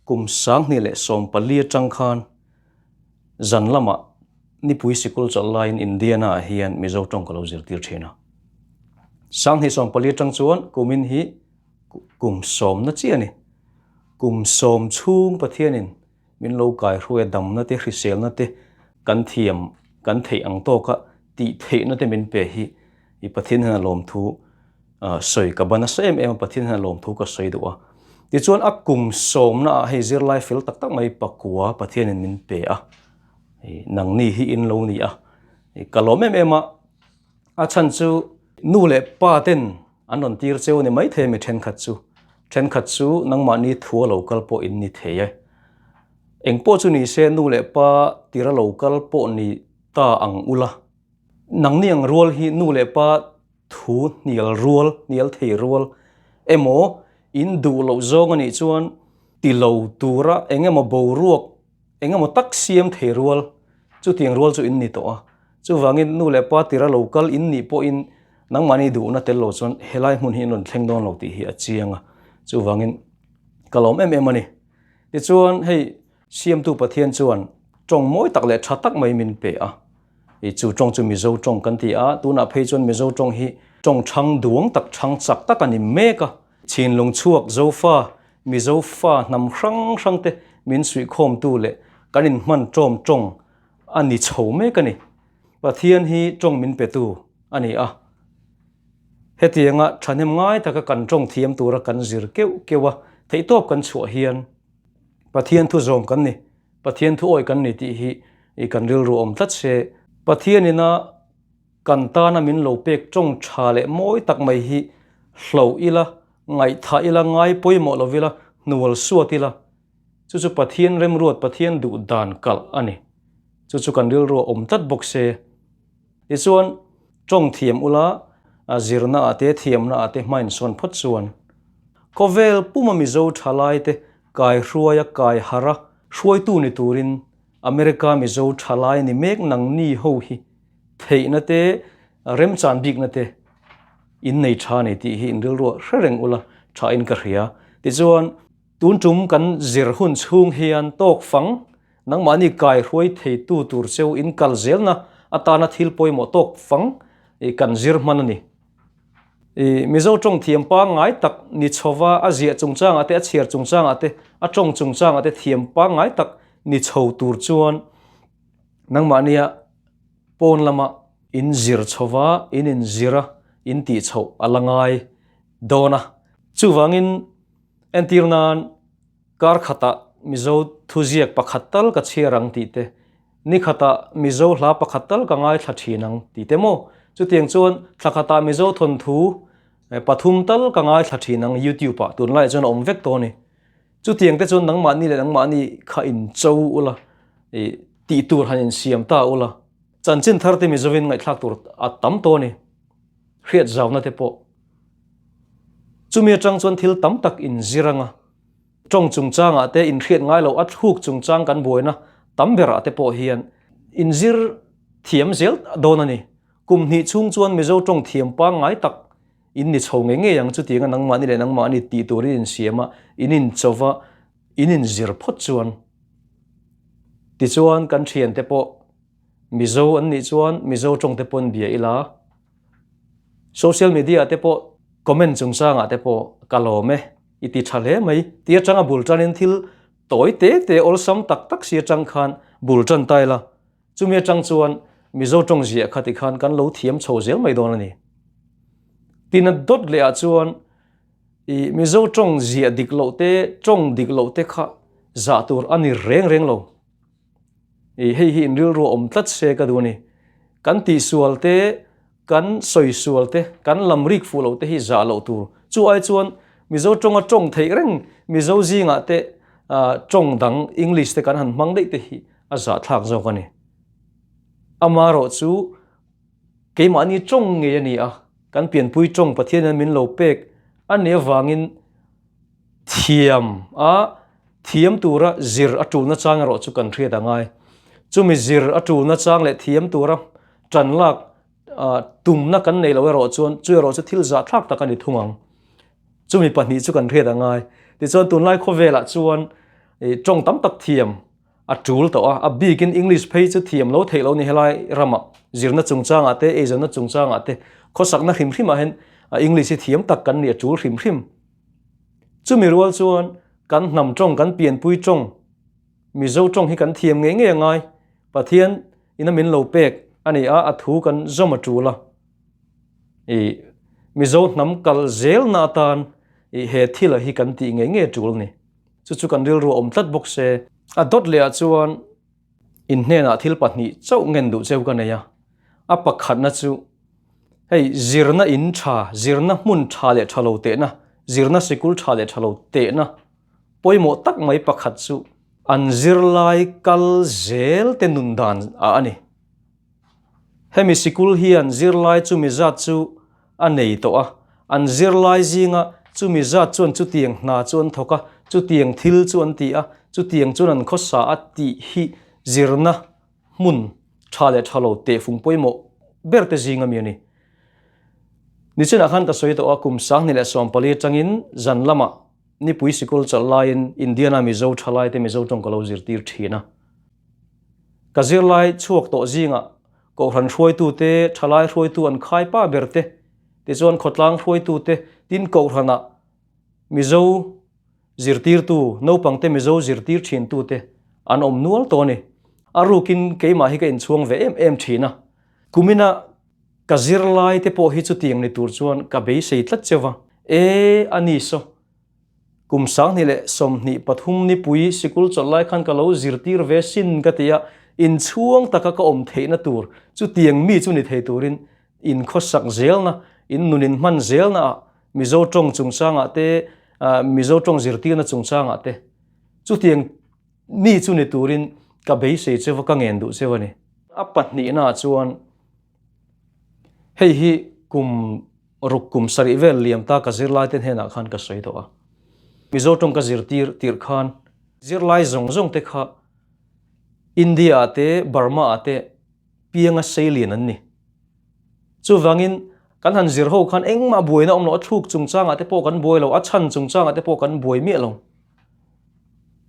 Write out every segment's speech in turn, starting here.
Kum 2014 atang khan zan lamah nipui sikul chawlh laiin Indiana ah hian Mizo tawng ka lo zirtir thin a. 2014 atang chuan kumin hi kum sawmna chiah a ni. Kum sawm chhung Pathianin min lo kai hruai a, damna te, hriselna te kan thiam, kan theih ang tawka tih theihna te min pe hi i Pathian hian a lawmthu sawi ka ban nasa em em a, Pathian hian a lawmthu ka sawi duh a. Tichuan a kum sawmna ah hei zirlai fel tak tak mai pakua Pathianin min pe a, nangni hi in lo ni a, ka lawm em em a, a chhan chu nu leh pa ten an rawn tir cheu a ni maithei a mi thenkhat chu, thenkhat chu nangmahni thu a lo kal pawh in ni thei e. Engpawh chu ni se nu leh pa tira lo kal pawh ni ta ang ula, nangni ang rual hi nu leh pa Thu hnial rual, hnial thei rual emaw in duh loh zawng a nih chuan ti lo tura eng emaw boruak eng emaw tak siam thei rual chutiang rual chu in ni tawh a. Chuvangin nu leh pa tira lo kal in nih pawhin nangmahni duhna tel lo chuan helai hmun hi in rawn thleng dawn lo tih hi a chiang a. Chuvangin ka lawm em em a ni. Tichuan hei Siamtu Pathian chuan tawng mawi tak leh tha tak mai min pe a. I chu tawng chu Mizo tawng kan ti a, tunah phei chuan Mizo tawng hi tawng chhang duang tak, chhang chak tak a ni mek a. Chhinlung chhuak Zofa, Mizo fa hnam hrang hrang te min suihkhawmtu leh kan inhman tawm tawng a ni chho mek a ni. Pathian hi tawng min petu a ni a. Hetianga thahnem ngai taka kan tawng thiam tura kan zir keuh keuh a, theihtawp kan chhuah hian Pathian thu zawm kan ni, Pathian thu awih kan ni tih hi i kan rilru awm tlat se. Pathian ina kan tana min lo pek tawng tha leh mawi tak mai hi hloh ila, ngaihthah ila, ngai pawimawh lo ila, hnual suat ila, chu chu Pathian remruat, Pathian duh dan kalh a ni. Chu chu kan rilru a awm tlat bawk se. Tichuan, tawng thiam ula, zirna ah te, thiamna ah te hma insawn phawt chuan khawvel puma Mizo thalai te kai hruaia kai harh a, hruaitu ni turin America Mizo thalai ni mek nangni ho hi theihna te, remchan bikna te in nei tha ni tih hi in rilruah hre reng ula tha in ka hria. Tichuan, tun tum kan zir hun chhung hian tawk fang Nangmahni kai hruai theitu tur cheu in kal zelna atana thil pawimawh tawk fang kan zir hman a ni. I Mizo tawng thiam pangngai tak ni chhova a ziah chungchangah te, a chhiar chungchangah te, a tawng chungchangah te thiam pangngai tak ni chho tur chuan nangmahnia pawn lama in zir chhova, in inzir a, in tih chhoh a la ngai dawn a. Chuvangin entir nan Kar khatah Mizo thuziak pakhat tal ka chhiar ang tih te, ni khatah Mizo hla pakhat tal ka ngaithla thin ang tih te maw? Chutiang chuan thla khatah Mizo thawnthu pathum tal ka ngaithla thin ang YouTube ah tunlaiah chuan a awm vek tawh a ni. Chutiang te chuan nangmahni leh nangmahni kha incho ula, ih tih tur han insiam ta ula, chanchin thar te Mizovin ngaihthlak tur a tam tawh a ni. Hriat zauna te pawh. Chumi atang chuan thil tam tak inzir anga tawng chungchangah te inhriat ngai loh a thluk chungchang kan buaina tam berah te pawh hian inzir thiam zel dawn a ni. Kum hnih chhung chuan Mizo tawng thiam pangngai tak in ni chho ngei ngei ang chutianga nangmahni leh nangmahni tih turin insiam a, in inchova in inzir phawt chuan tichuan kan thiante pawh Mizo an nih chuan Mizo tawng te pawn bia ila. Social media ah te pawh comment chungchang ah te pawh ka lawm e i ti tha hle mai tih atanga bul tanin thil tawi te te awlsam tak tak si atang khan bul tan ta ila chumi atang chuan Mizo tawng ziah kha tikhan kan lo thiam chho zel mai dawn a ni. Tina dawt leh ah chuan i Mizo tawng ziah dik loh te tawng dik loh te kha zah tur a ni reng reng lo. I hei hi in rilru awm tlat se ka duh a ni. Kan tihsual te, kan sawisual te, kan lam rik fuh loh te hi zah loh tur. Chu ai chuan Mizo tawnga tawng theih reng Mizo zingah te tawng dang English te kan han hmang daih te hi a zahthlak zawk a ni. Amaherawh chu keimahni tawng ngei a ni a, kan pianpui tawng Pathian hian min lo pek a nih avangin thiam a Thiam tura zir a tulna chang erawh chu kan hriat a ngai. Chumi zir a tulna chang leh thiam tura tan lak tumna kan nei lo erawh chuan chu erawh chu thil zahthlak tak a ni thung ang. Chumi pahnih chu kan hriat a ngai. Tichuan tunlai khawvelah chuan. Tawng tam tak thiam a tul tawh a, a bikin English phei chu thiam lo theih lo ni helai ramah zirna chungchangah te, eizawnna chungchangah te, khawsakna hrim hrimah hian English hi thiam tak kan nih a tul hrim hrim. Chumi rual chuan kan hnam tawng, kan pianpui tawng, Mizo tawng hi kan thiam ngei ngei a ngai. Pathian ina min lo pek a ni a, a thu kan zawm a tul a. I Mizo hnam kal zelna atan i he thila hi kan tih ngei ngei a tul a ni. Chu chu kan rilru a awm tlat bawk se. A dawt leh ah chuan in hnenah thil pahnih chauh ngen duh cheu ka nei a. A pakhatna chu hei zirna in tha, zirna hmun tha leh tha lo tehna, zirna sikul tha leh tha lo tehna pawimawh tak mai pakhat chu an zirlai kal zel te nun dan ah a ni. Hemi sikul hian zirlai chumi zat chu a nei tawh a, an zirlai zinga chumi zat chuan chutiang hna chu an thawk a, chutiang thil chu an ti a, chutiang chuan an khawsa a tih hi zirna hmun tha leh tha lo tehfung pawimawh ber te zinga mi a ni. Nichinah khan ka sawi tawh a, kum 2014 atangin zan lamah nipui sikul chawlh laiin Indiana Mizo thalaite Mizo tawng ka lo zirtir thin a. Ka zirlai chhuak tawh zingah Kohhran hruaitute, thalai hruaitu an khai pa ber te, tichuan khawtlang hruaitute, tin Kohhranah Mizo zirtirtu, naupangte Mizo zirtir thintute an awm nual tawh a ni. A rukin keimah hi ka inchhuang ve em em thin a. Kumina ka zirlai te pawh hi chutiang ni tur chuan ka beisei tlat cheu va. E, a ni saw. Kum 2023 nipui sikul chawlh lai khan ka lo zirtir ve sin ka ti a, inchhuang taka ka awm theihna tur chutiang mi chu ni thei turin in khawsak zelna, in nun in hman zelna ah Mizo tawng chungchangah te, Mizo tawng zirtirna chungchangah te chutiang mi chu ni turin ka beisei cheu va, ka ngen duh cheu a ni. A pahnihnaah chuan hei hi kum Ruk kum sarih vel liam ta ka zirlai te hnenah khan ka sawi tawh a. Mizo tawng ka zirtir tirh khan zirlai zawng zawng te kha India ah te Burma ah te pianga seilian an ni. Chuvangin kan han zir ho khan engmah buaina awm lo, a thluk chungchangah te pawh kan buai lo, a chhan chungchangah te pawh kan buai miah lo.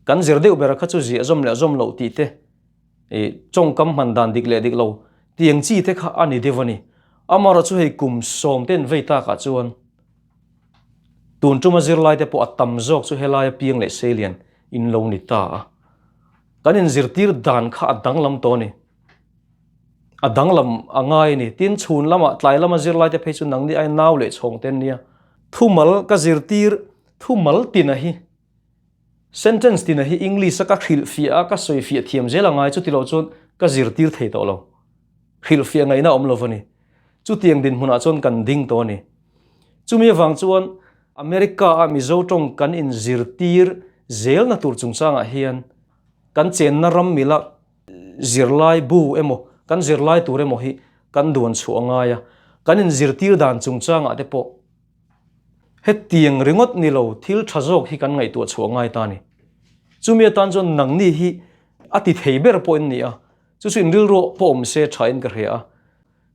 Kan zir deuh ber kha chu ziah zawm leh zawm loh tih te I tawngkam hman dan dik leh dik lo tiang chi te kha a ni deuh a ni. Amaherawh chu hei kum sawm ten vei takah chuan tun tuma zirlai te pawh a tam zawk chu helaia piang leh seilian in lo ni ta a. Kan inzirtir dan kha a danglam tawh a ni. A danglam a ngai a ni. Tin, chhun lamah tlai lama zirlai te phei chu nangni ai nau leh chhawng te an nia. Thumal ka zirtir thumal tina hi. Sentence tina hi English a ka hrilhfiah a, ka sawifiah thiam zel a ngai, chuti loh chuan ka zirtir thei tawh lo. Hrilhfiah ngaihna awm lo va ni. Chutiang dinhmunah chuan kan ding tawh a ni. Chumi avang chuan America a Mizo tawng kan inzirtir zelna tur chungchangah hian kan chenna ram mila zirlai bu emaw, kan zirlai tur emaw hi kan duan chhuah a ngai a. Kan inzirtir dan chungchangah te pawh Hetiang ringawt ni lo thil tha zawk hi kan ngaihtuah chhuah ngai ta a ni. Chumi atan chuan nangni hi a ti thei ber pawh in ni a, chu chu in rilru pawh awm se tha in ka hria a.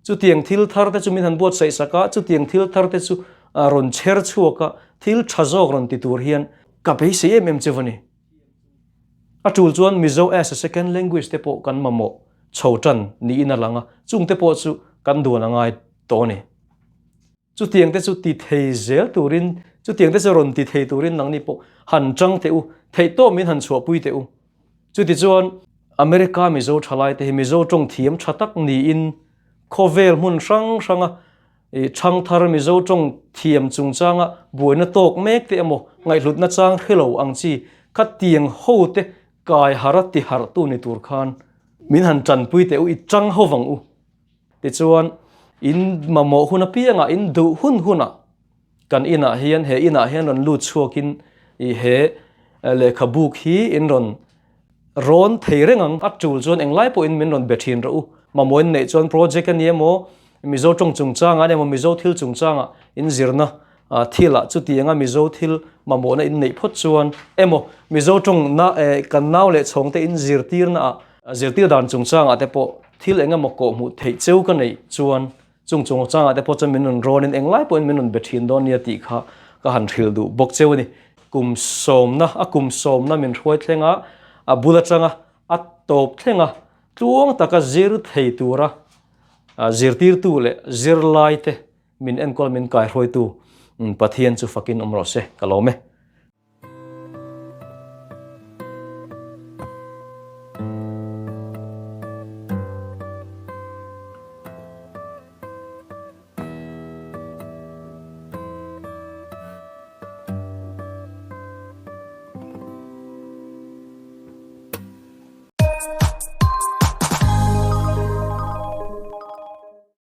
Chutiang thil thar te chu min han buatsaih sak a, chutiang thil thar te chu rawn chher chhuak a, thil tha zawk rawn ti tur hian ka beisei em em cheu a ni. A tul chuan Mizo as a second language te pawh kan mamawh chho tan niin a lang a, chung te pawh chu kan duan a ngai tawh a ni. Chutiang te chu ti thei zel turin, chutiang te chu rawn ti thei turin nangni pawh han chang teh u, theihtawp min han chhuahpui teh u. Chutichuan, America Mizo thalai te hi Mizo tawng thiam tha tak niin khawvel hmun hrang hranga chhangthar Mizo tawng thiam chungchanga buaina tawk mek te emaw ngaihhlutna chang hre lo ang chi khatiang ho te kai har a ti harhtu ni tur khan min han tanpui teh u, i chang ho vang u. Tichuan, in mamawh hun apiangah, in duh hun hunah kan inah hian, he inah hian rawn lut chhuakin i he lehkhabuk hi in rawn rawn thei reng ang. A tul chuan englai pawhin min rawn be thin rawh u. Mamawh in neih chuan project a ni emaw, Mizo tawng chungchangah a ni emaw, Mizo thil chungchangah in zirna thilah chutianga Mizo thil mamawhna in neih phawt chuan emaw, Mizo tawng na kan nau leh chhawngte in zirtirna ah zirtir dan chungchangah te pawh thil eng emaw kawh hmuh theih cheu ka neih chuan chung chungchangah te pawh chuan min rawn rawnin englai pawhin min rawn be thin dawn nia tih kha ka han hrilh duh bawk cheu a ni. kum sawmna, a kum sawmna min hruai thleng a, a bul atanga a tawp thleng a, tluang taka zir thei tura zirtirtu leh zirlaite min enkawl min kaihruaitu Pathian chu fakin awm rawh se, ka lawm e.